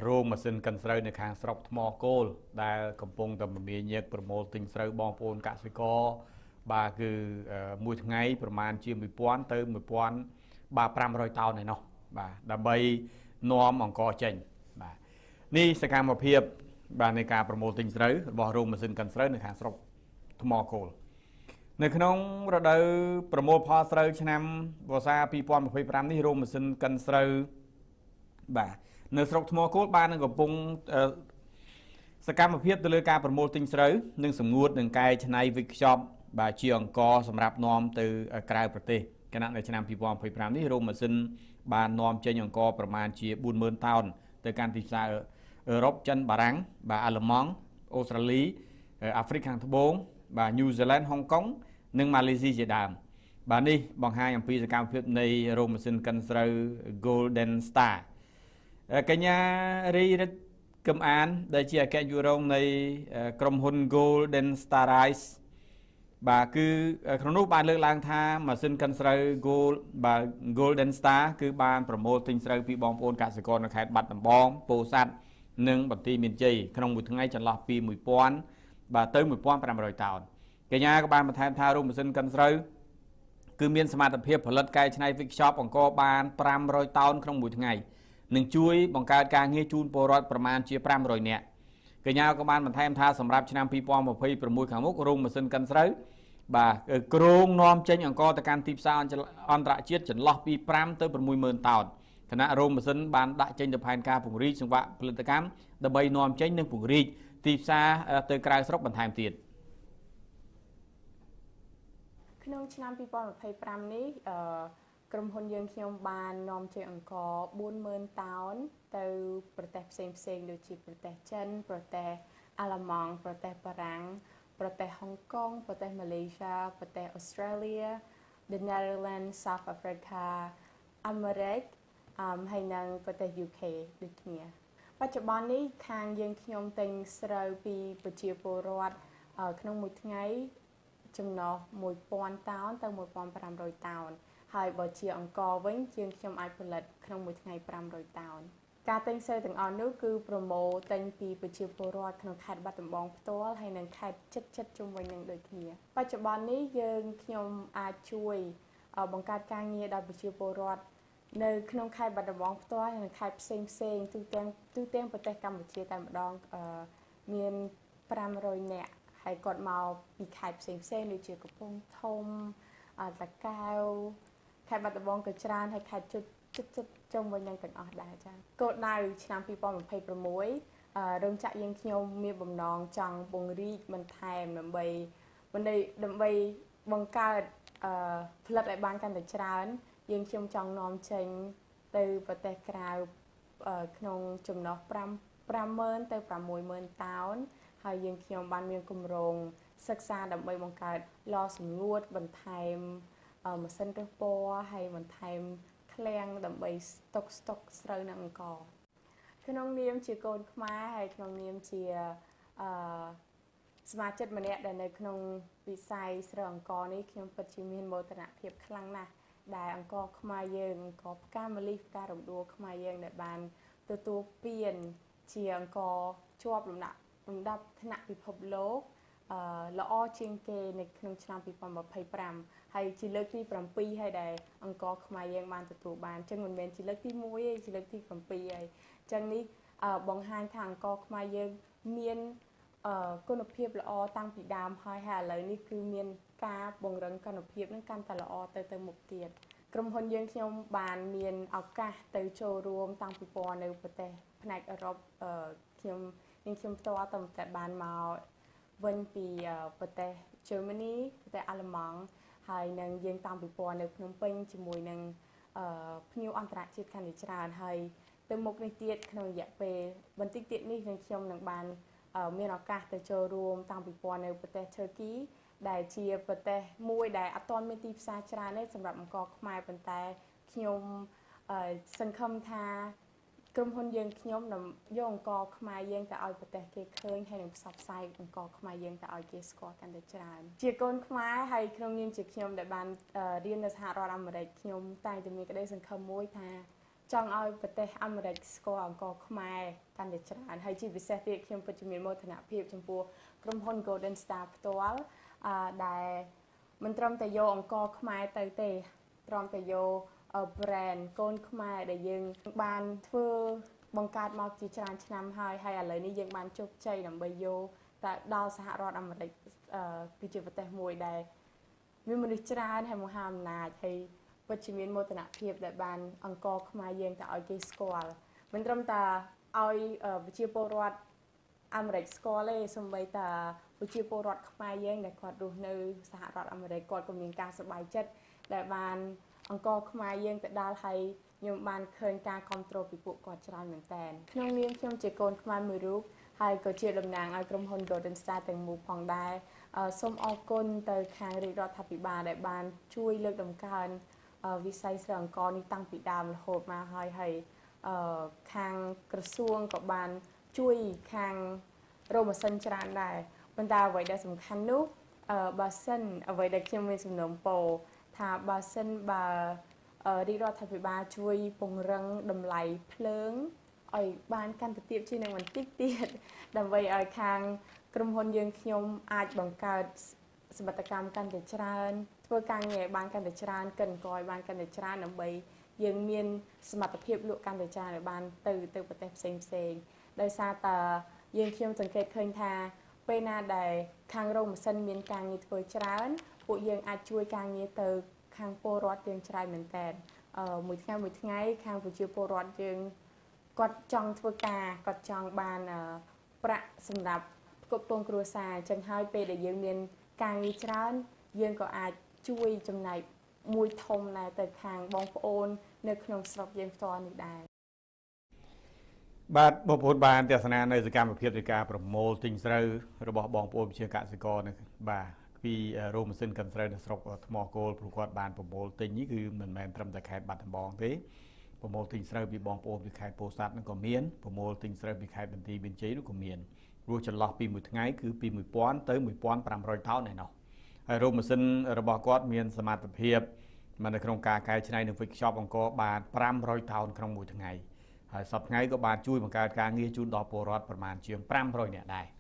រោងម៉ាស៊ីនកិនស្រូវនៅខាងស្រុកថ្មគោលដែលកំពុងតែមមាញឹកប្រមូលទិញស្រូវបងប្អូនកសិករបាទគឺមួយថ្ងៃប្រមាណជា1000ទៅ1000បាទ500តោនឯណោះបាទដើម្បីនាំអង្ករចេញបាទនេះសកម្មភាពបាទនៃការប្រមូលទិញស្រូវរបស់រោងម៉ាស៊ីនកិនស្រូវនៅខាងស្រុកថ្មគោលនៅក្នុងរដូវប្រមូលផលស្រូវឆ្នាំវស្សា2025នេះរោងម៉ាស៊ីនកិនស្រូវបាទនៅស្រុកថ្មគោលបាននឹងកំពុងសកម្មភាពទៅលើការប្រមូលទិញស្រូវនិងសម្ងួតនិងកែច្នៃវិកខ្ចប់បាទជាអង្ករសម្រាប់នាំទៅក្រៅប្រទេសខណៈនៅឆ្នាំ2025នេះរោងម៉ាស៊ីនបាននាំចេញអង្ករប្រមាណជា40000តោនទៅកាន់ទីផ្សារអឺរ៉ុបចិនបារាំងបាទអាល្លឺម៉ង់អូស្ត្រាលីអាហ្វ្រិកខាងត្បូងបាទញូហ្សេឡង់ហុងកុងនិងម៉ាឡេស៊ីជាដើមបាទនេះបង្ហាញអំពីសកម្មភាពនៃរោងម៉ាស៊ីនកិនស្រូវ Golden Star កញ្ញារីរិទ្ធកឹមអានដែលជាអគ្គនាយករងនៃក្រុមហ៊ុន Golden Star Rice បាទគឺក្នុងនោះបានលើកឡើងថាម៉ាស៊ីនកិនស្រូវ Gold បាទ Golden Star គឺបានប្រមូលទិញស្រូវពីបងប្អូនកសិករនៅខេត្តបាត់ដំបងពោធិ៍សាត់និងបន្ទាយមានជ័យក្នុងមួយថ្ងៃចន្លោះពី1000បាទទៅ1500តោនកញ្ញាក៏បានបន្ថែមថារោងម៉ាស៊ីនកិនស្រូវគឺមានសមត្ថភាពផលិតកែច្នៃវិកខ្ចប់អង្ករបាន500តោនក្នុងមួយថ្ងៃនឹងជួយបង្កើតការងារជូនពលរដ្ឋប្រមាណជា500នាក់កញ្ញាក៏បានបន្ថែមថាសម្រាប់ឆ្នាំ2026ខាងមុខរោងម៉ាស៊ីនកិនស្រូវបាទគ្រោងនាំចេញអង្ករទៅកាន់ទីផ្សារអន្តរជាតិចន្លោះពី5ទៅ60000តោនខណៈរោងម៉ាស៊ីនបានដាក់ចេញទៅផែនការពង្រីកសង្វាក់ផលិតកម្មដើម្បីនាំចេញនិងពង្រីកទីផ្សារទៅក្រៅស្រុកបន្ថែមទៀតក្នុងឆ្នាំ2025នេះក្រុមហ៊ុនយើងខ្ញុំបាននាំចេញអង្ករ40000តោនទៅប្រទេសផ្សេងផ្សេងដូចជាប្រទេសចិនប្រទេសអាល្លឺម៉ង់ប្រទេសបារាំងប្រទេសហុងកុងប្រទេសម៉ាឡេស៊ីប្រទេសអូស្ត្រាលី The Netherlands South Africa អាមេរិកហើយនិងប្រទេស UK ដូចគ្នាបច្ចុប្បន្ននេះខាងយើងខ្ញុំទិញស្រូវពីប្រជាពលរដ្ឋក្នុងមួយថ្ងៃចំណុះ1000តោនទៅ1500តោនហើយបើជាអង្ករវិញជាងខ្ញុំអាចផលិតក្នុងមួយថ្ងៃ500តោនការទិញស្រូវទាំងអស់នោះគឺប្រមូលទិញពីប្រជាពលរដ្ឋក្នុងខេត្តបាត់ដំបងផ្ទាល់ហើយនិងខេត្តជិតៗជុំវិញនឹងដូចគ្នាបច្ចុប្បន្ននេះយើងខ្ញុំអាចជួយបង្កើតការងារដល់ប្រជាពលរដ្ឋនៅក្នុងខេត្តបាត់ដំបងផ្ទាល់ហើយនិងខេត្តផ្សេងផ្សេងទូទាំងប្រទេសកម្ពុជាតែម្ដងមាន500នាក់ហើយគាត់មកពីខេត្តផ្សេងផ្សេងដូចជាកំពង់ធំតាកែវខេត្តបាត់ដំបងក៏ច្រើនហើយខេត្តជិតជុំវិញនឹងទាំងអស់ដែរចា៎គោលដៅឆ្នាំ2026រោងចក្រយើងខ្ញុំមានបំណងចង់ពង្រីកបន្ថែមដើម្បីបង្កើតផលិតឲ្យបានកាន់តែច្រើនយើងខ្ញុំចង់នាំចេញទៅប្រទេសក្រៅក្នុងចំណុះ50000ទៅ60000តោនហើយយើងខ្ញុំបានមានគម្រោងសិក្សាដើម្បីបង្កើតឡសម្ងួតបន្ថែមម៉ាស៊ីនរើសពណ៌ហើយបន្ថែមឃ្លាំងដើម្បីស្តុកស្រូវនិងអង្ករក្នុងនាមជាកូនខ្មែរហើយក្នុងនាមជាសមាជិកម្នាក់ដែលនៅក្នុងវិស័យស្រូវអង្ករនេះខ្ញុំពិតជាមានមោទនភាពខ្លាំងណាស់ដែលអង្ករខ្មែរយើងអង្ករផ្កាម្លិះផ្ការំដួលខ្មែរយើងដែលបានទទួលពានជាអង្ករជាប់លំដាប់ថ្នាក់ពិភពលោកល្អជាងគេនៅក្នុងឆ្នាំ2025ហើយជាលើកទី7ហើយដែលអង្ករខ្មែរយើងបានទទួលបានអញ្ចឹងមិនមែនជាលើកទី1ទេជាលើកទី7ហើយអញ្ចឹងនេះបង្ហាញថាអង្ករខ្មែរយើងមានគុណភាពល្អតាំងពីដើមហើយឥឡូវនេះគឺមានការពង្រឹងគុណភាពនឹងកាន់តែល្អទៅមុខទៀតក្រុមហ៊ុនយើងខ្ញុំបានមានឱកាសទៅចូលរួមតាំងពិព័រណ៍នៅប្រទេសផ្នែកអឺរ៉ុបខ្ញុំផ្ទាល់តែបានមកវិញពីប្រទេស Germany ប្រទេសអាល្លឺម៉ង់ហើយនឹងយើងតាំងពិព័រណ៍នៅភ្នំពេញជាមួយនឹងភ្ញៀវអន្តរជាតិកាន់តែច្រើនហើយទៅមុខនេះទៀតក្នុងរយៈពេលបន្តិចទៀតនេះនឹងខ្ញុំនឹងបានមានឱកាសទៅចូលរួមតាំងពិព័រណ៍នៅប្រទេស Turkey ដែលជាប្រទេសមួយដែលអត់ទាន់មានទីផ្សារច្រើនទេសម្រាប់អង្ករខ្មែរប៉ុន្តែខ្ញុំសង្ឃឹមថាក្រុមហ៊ុនយើងខ្ញុំនឹងយកអង្ករខ្មែរយើងទៅឲ្យប្រទេសគេឃើញហើយនឹងផ្សព្វផ្សាយអង្ករខ្មែរយើងទៅឲ្យគេស្គាល់កាន់តែច្រើនជាកូនខ្មែរហើយក្នុងនាមជាខ្ញុំដែលបានរៀននៅសហរដ្ឋអាមេរិកខ្ញុំតែងតែមានក្តីសង្ឃឹមមួយថា ចង់ឲ្យប្រទេសអាមេរិកស្គាល់អង្ករខ្មែរកាន់តែច្រើនហើយជាពិសេសទៀតខ្ញុំពិតជាមានមោទនភាពចំពោះក្រុមហ៊ុន Golden Star ផ្ទាល់ដែលមិនត្រឹមតែយកអង្ករខ្មែរទៅទេត្រឹមតែយក brand កូនខ្មែរដែលយើងបានធ្វើបង្កើតមកជាច្រើនឆ្នាំហើយហើយឥឡូវនេះយើងបានជោគជ័យដើម្បីយកតែដល់សហរដ្ឋអាមេរិកគឺជាប្រទេសមួយដែលមានមនុស្សច្រើនហើយមហាអំណាចហើយពិតជាមានមោទនភាពដែលបានអង្ករខ្មែរយើងទៅឲ្យគេស្គាល់មិនត្រឹមតែឲ្យប្រជាពលរដ្ឋអាមេរិកស្គាល់ទេសូម្បីតែប្រជាពលរដ្ឋខ្មែរយើងដែលគាត់រស់នៅសហរដ្ឋអាមេរិកគាត់ក៏មានការសប្បាយចិត្តដែលបានអង្ករខ្មែរយើងទៅដល់ហើយខ្ញុំបានឃើញការគ្រប់គ្រងពីពួកគាត់ច្រើនមែនតើក្នុងនាមខ្ញុំជាកូនខ្មែរមួយរូបហើយក៏ជាតំណាងឲ្យក្រុមហ៊ុន Golden Star ទាំងមូលផងដែរសូមអរគុណទៅខាងរាជរដ្ឋាភិបាលដែលបានជួយលើកតម្កើងវិស័យស្រូវអង្ករនេះតាំងពីដើមរហូតមកហើយហើយខាងក្រសួងក៏បានជួយខាងរោងម៉ាស៊ីនច្រើនដែរប៉ុន្តែអ្វីដែលសំខាន់នោះបើសិនអ្វីដែលខ្ញុំមានសំណូមពរថាបើសិនបើរាជរដ្ឋាភិបាលជួយពង្រឹងតម្លៃភ្លើងឲ្យបានកាន់តែទាបជាងនឹងបន្តិចទៀតដើម្បីឲ្យខាងក្រុមហ៊ុនយើងខ្ញុំអាចបង្កើតសមត្ថកម្មកាន់តែច្រើនធ្វើការងារឲ្យបានកាន់តែច្រើនកិនកឲ្យបានកាន់តែច្រើនដើម្បីយើងមានសមត្ថភាពលក់កាន់តែច្រើនឲ្យបានទៅប្រទេសផ្សេងផ្សេងដោយសារតែយើងខ្ញុំសង្កេតឃើញថាពេលណាដែលខាងរោងម៉ាស៊ីនមានការងារធ្វើច្រើនពួកយើងអាចជួយការងារទៅខាងពលរដ្ឋយើងច្រើនមែនតើមួយថ្ងៃមួយថ្ងៃខាងប្រជាពលរដ្ឋយើងគាត់ចង់ធ្វើការគាត់ចង់បានប្រាក់សម្រាប់ផ្គត់ផ្គង់គ្រួសារអញ្ចឹងហើយពេលដែលយើងមានការងារច្រើនយើងក៏អាចជួយចំណែកមួយធំដែរទៅខាងបងប្អូននៅក្នុងស្រុកយើងផ្ទាល់នេះដែរបាទបងប្អូនបានទស្សនានៅសកម្មភាពនៃការប្រមូលទិញស្រូវរបស់បងប្អូនប្រជាកសិករនៅបាទពីរោងម៉ាស៊ីនកិនស្រូវនៅស្រុកថ្មគោលព្រោះគាត់បានប្រមូលទិញនេះគឺមិនមែនត្រឹមតែខេត្តបាត់ដំបងទេប្រមូលទិញស្រូវពីបងប្អូនពីខេត្តពោធិ៍សាត់នឹងក៏មានប្រមូលទិញស្រូវពីខេត្តបន្ទាយមានជ័យនោះក៏មានព្រោះចន្លោះពីមួយថ្ងៃគឺពី1000ទៅ1500តោនឯណោះហើយរោងម៉ាស៊ីនរបស់គាត់មានសមត្ថភាពមកនៅក្នុងការកែច្នៃនិងវេចខ្ចប់អង្ករបាន500តោនក្នុងមួយថ្ងៃហើយសប្តាហ៍ថ្ងៃក៏បានជួយបង្កើតការងារជូនដល់ពលរដ្ឋប្រមាណជាង500នាក់ដែរ។